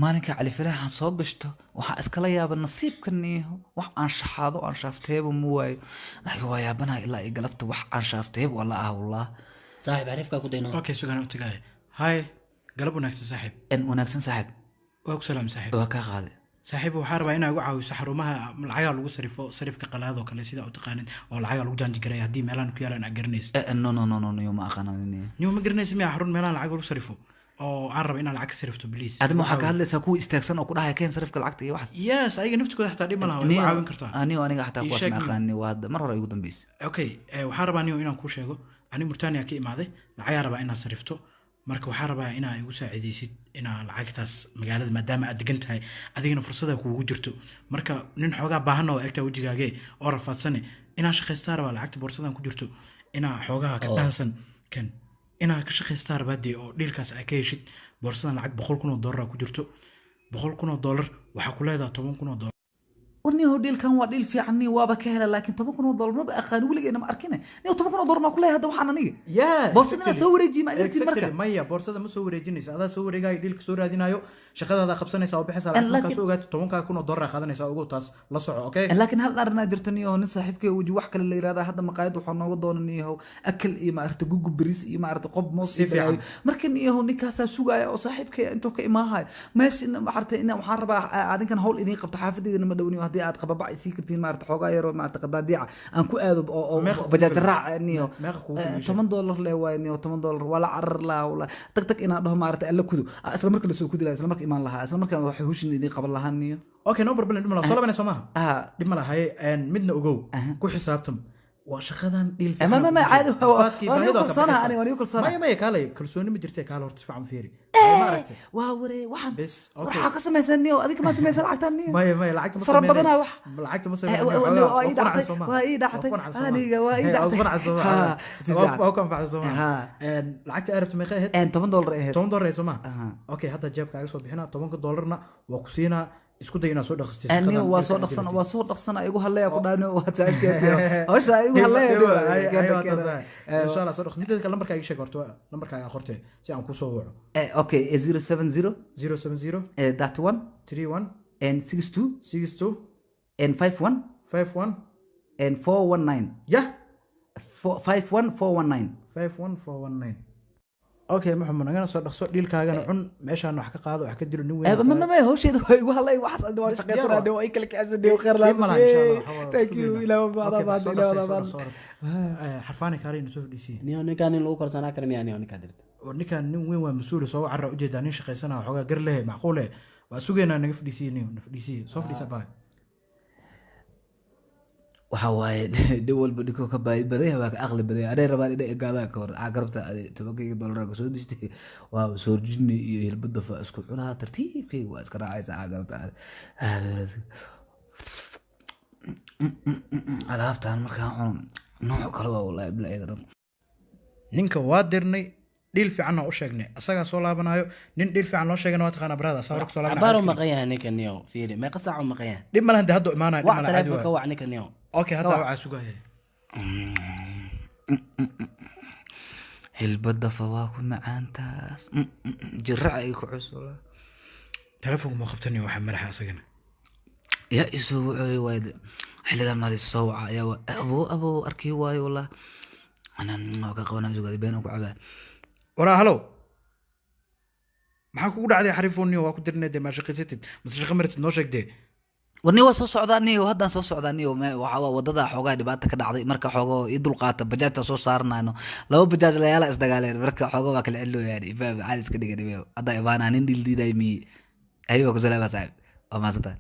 Maalinka Cali Falaaxan soo gashto waxaa iskala yaaba nasiibka niiho, wax aan shaxaado aan shaafteeba ma waayo, laakiin waa yaabanaha ilaa iyo galabta wax aan shaafteeba waa la ah wallah. Saaxiib, xariifkaa ku dayno. Okay, sugaan u tagaaya. Hay, galab wanaagsan saaxiib. En wanaagsan saaxiib. Waa ku salaam saaxiib. Waa kaa qaaday. Saaxiib, waxaa rabaa inaa igu caawiso xarumaha lacagaha lagu sarifo, sarifka qalaad oo kale sida u taqaanid, oo lacagaha lagu janji garay, haddii meelahan ku yaalaan aad garanaysid. No no no no no, ma aqaanan. Niyo, ma garanaysid miyaa xarun meelahan lacag lagu sarifo oo aan raba inaan lacag ka sarifto, please? Adima waxaa ka hadlaysaa kuwa istaagsan oo ku dhahaya keen sarifka lacagta iyo waxaas? Yes, ayaga naftikooda xataa dhib ma laha, way igu caawin kartaa. Aniyo aniga xataa Ii kuwaas sheeg ma niyo. aqaani, waa hadda mar hore igu dambeysay. Okay, waxaan rabaa niyo inaan kuu sheego, ani Murtaniya ka imaaday, lacagaa rabaa inaad sarifto. Marka waxaa rabaa inaa igu saacidaysid inaa lacagtaas magaalada, maadaama aad degan tahay adigana fursada kuugu jirto. Marka nin xoogaa baahan oo egtaa wejigaage oo rafaadsane inaa shaqaystaa rabaa, lacagta boorsadan ku jirto inaa xoogaha ka dhaansan kan inaa ka shaqaystaa rabaa dee, oo dhiilkaas aa ka heshid. Boorsadan lacag $100,000 ku jirto, $100,000 waxaa ku leedahay $10,000. War niyow, dhiilkan waa dhiil fiican niyo, waaba ka hela, laakiin $10,000 maba aqaani, weligeena ma arkine. Niyow, $10,000 maa ku leeyahay hadda waxaan aniga? Boorsada inaad soo wareejiye ma aragtid marka? Exactly. Maya, boorsada ma soo wareejinaysa, adaa soo wareegayo, dhiilka soo raadinayo, shaqadaada qabsanaysa oo bixaysa lacagta. Markaa soo ogaato $10,000 aa qaadanaysa, ogow taas la soco, okay? Laakiin hal arrinaa jirto niyow, nin saaxiibkay weji wax kale la yirahdaa hadda maqaayad waxaa nooga doona niyow akal iyo maaragta gugu bariis iyo maaragta qob moos Si iyo fiican. balaayo. Marka niyow, ninkaasaa sugaya oo saaxiibkay intuu ka imaahayo meesha maaragta ina waxaan rabaa adinkan hawl idiin qabto, xaafadeydana ma dhow niyow, haddii aad qababac isii kartiin maaragta xoogaa yaroo maaragta qadaadiica aan ku aado oo Meeqa kugu bajaaj filan? raac niyow. Meeqa kugu filan? $10 le waaye niyow, $10 waa la carar lahaa wallah, tag tag inaan dhaho maaragta alla kudo. Isla marka lasoo kudi lahaa, isla marka imaan lahaa, isla marka wax hushin idiin qaban lahaa niyo. Okay, no problem, dhib ma laha, soo labanayso maaha. Ah. Dhib ma laha, haye, midna ogow, ku xisaabtam, waa shaqadan dhiil Ma- ma- ma- caadi Rafaadkii waa nigu baahida waa ka kalsoonahay bixaysaa. Ani, waa nigu kalsoonahay. Maya maya, kaalay, kalsooni ma jirtee, kaale horta si fiican u fiiri. Ma aragtay? Waa waree waxaan. Bes, okay. Waxaa ka samaysan niyo, adiga maa samaysan lacagtaan niyo? Maya maya, lacagta ma Fara sameynay. badanaa wax. Lacagta ma Eh, sameynay. waa ii dhactay, waa ii dhactay. Aniga waa ii dhactay. Ha, si fiican. Waa ku anfacday soo Ha. maha? Lacagta aad rabto meeqa ahayd? $10 ahayd. $10 soo maha? Aha. Okay, hadda jeebkaaga soo bixinaa, 10-ka doolarna waa ku siinaa. Isku day inaad soo dhaqsatid Niyo shaqadan, waa soo dhilka aad dhaqsan, jiratid. waa soo dhaqsana, igu hadlaya ku dhaano, waa saaxiibkeed hawsha igu hadlaya. Insha Allah soo dhaqso. Mideeda kale, lambarkaaga ii sheeg horta, waa lambarkaaga qorte si aan kusoo waco. Okay, 070 070 31 31 and 62 62 and 51 51 and 419. Yah. 51 419. 51419. Okay, Maxamed, nagana soo dhaqso, dhiilkaagana cun, meeshaan wax ka qaado, wax ka dilo, nin weyn Ma ma ma, hawsheeda waa igu hadlay waxaas, waa shaqaysanaa, waa ii kala kacsan, khayr Dhib ma laha, insha Allah, laa. waxa waa Thank you. sugeynaa. Ilaa ma Okay, baa soo ilaa dhaqso, baa. soo dhaqso. Xarfaani, kaalay soo fadhiisiye. Niyo, ninkaan nin lagu kalsoonaa kara miyaa niyo ninkaa dirta? Oo ninkaan nin weyn waa, mas-uul soo carra ujeedaa, nin shaqaysana, waxoogaa gar leh, macquul eh, waa sugeynaa, naga fadhiisiye niyo, na fadhiisiye, soo fadhiisa baa. Waxa waaye dhin walba dhinkoo ka baahi badaya waa ka aqli badaya, anay rabaan inay egaadaan ka hor aa garabta adi $10-kayga ka soo dejtay, waa soorjini iyo hilba dafa isku cunaa, tartiibkayga waa iska raacaysa aa garabta adi alaabtaan markaan cuno nooc kale waa wallahi bila iyada dhan. Ninka waa dirnay, dhiil fiicanna u sheegnay, asagaa soo laabanayo. Nin dhiil fiican loo sheegana waa taqaanaa brada, asaa hore kusoo Cabaar laabanaya. uu maqan yahay ninka niyo, fiiri meeqa saac uu maqan yahay. Dhib ma lahan de, hadda imaanaya, dhib wac ma laha, caadi taleefonka waaye. Wac ninka niyo. Okay, hadda waxaa sugaya. Hilba dafa waa ku macaantaas jiraca ay ku cusula. Telefoonka ma qabtanayo, waxaa madaxa asagana. Yaa isoo wacooyo waay xilligan maal isoo waca ayaa abo abo arkii waayo wallah anaan waa ka qabanaa sugaada been ku cabaa. Waraa, halow, maxaa kugu dhacday xarifooniyo? Waa ku dirnay dee, maa shaqaysatid mase shaqa maratid? Noo sheeg dee. Warni waa soo socdaa niyo, haddaan soo socdaa niyo, waxa waa wadada xoogaa dhibaata ka dhacday, marka xoogoo ii dulqaata, bajaajta soo saaranayno, laba bajaaj layaala isdagaaleen, marka xoogo waa kala celooyaan, ifaam caadi iska dhiga dhibe, haddaa imaanaa nin dhil diiday miyi ayo waa kusalaama saaxib, waa mahadsantahay.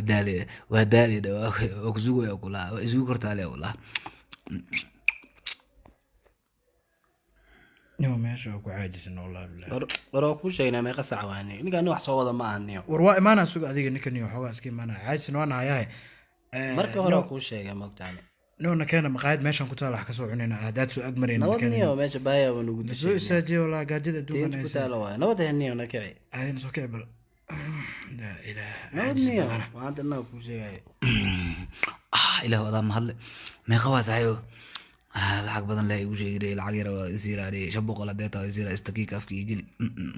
Daale waa daale, waa kusugaya kulaa, waa isugu kortaale kulaa. Niyo, meesha waa ku caajisan wallahi billahi. War waa kuu sheegnaa meeqa saac waa niyo, ninkaan nin wax soo wada ma aha niyo. War waa imaanaa, suga adiga, ninka niyo xoogaa iska imaanaa, caajisan waa nahayahay. Marka hore waa kuu sheegay, maogtahay. Niyo, na keena maqaayad meeshan ku taala, wax kasoo cunayna haddaad soo ag marayna. Nabad niyo, meesha baaya waa nugu soo dishay. istaajiye walaa, gaajada Diinta ku adduunka taalo waay, nabad eh niyo, na kici. ayna soo kici bal, laa ilaaha. Nabad niyo, maanta inaa kuu sheegaya. Ah, ilaah adaa mahadle. Meeqa waa saaxiibo? Lacag badan leh igu sheegay, lacag yar waa isiiraadhe, 500 hadee tahay isiira istakiika afka ii geli.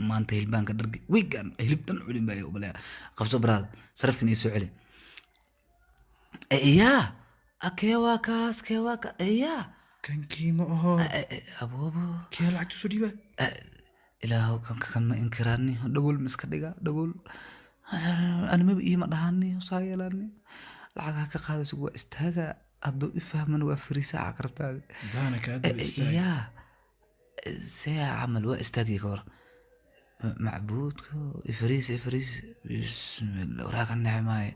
Maanta hilbaanka dhargi wiigan hilib dhan culin baa umalaya. Qabso baraada, sarafkin ii soo celi. Yaa akee, waa kaas, kee waa ka yaa. Kankii ma aho. Aboobo. Kee lacagta soo dhiiba? Ilaahow, kanka kan ma inkiraani, dhagool ma iska dhiga, dhagool animaba iima dhahani, saa yeelani, lacag ha ka qaadayso, waa istaaga, hadduu i fahman waa fariisa caqrabtaada. Daana kaa daba istaag. Yaa see camal waa istaagii ka hor macbuudka, ifariis ifariis, bismillah, waraa ka nexi maaye,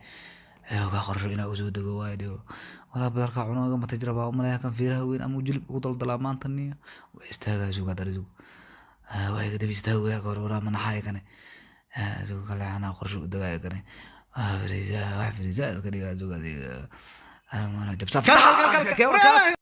kaa qorsho inaa usoo dego waayo dhigo walaa badarkaa cunoga mata jira baa umalaya, kan fiiraha weyn ama jilib ugu daldalaa maanta niyo, waa istaagaa, sugaa dar, sug, waa iga daba istaagaya ka hor, waraa manaxaay kane, suga kaleexanaa, qorsho u degaayo kane, waa fariisa, wax fariisa iska dhigaa, suga adiga. Kal, kal, kal, kal.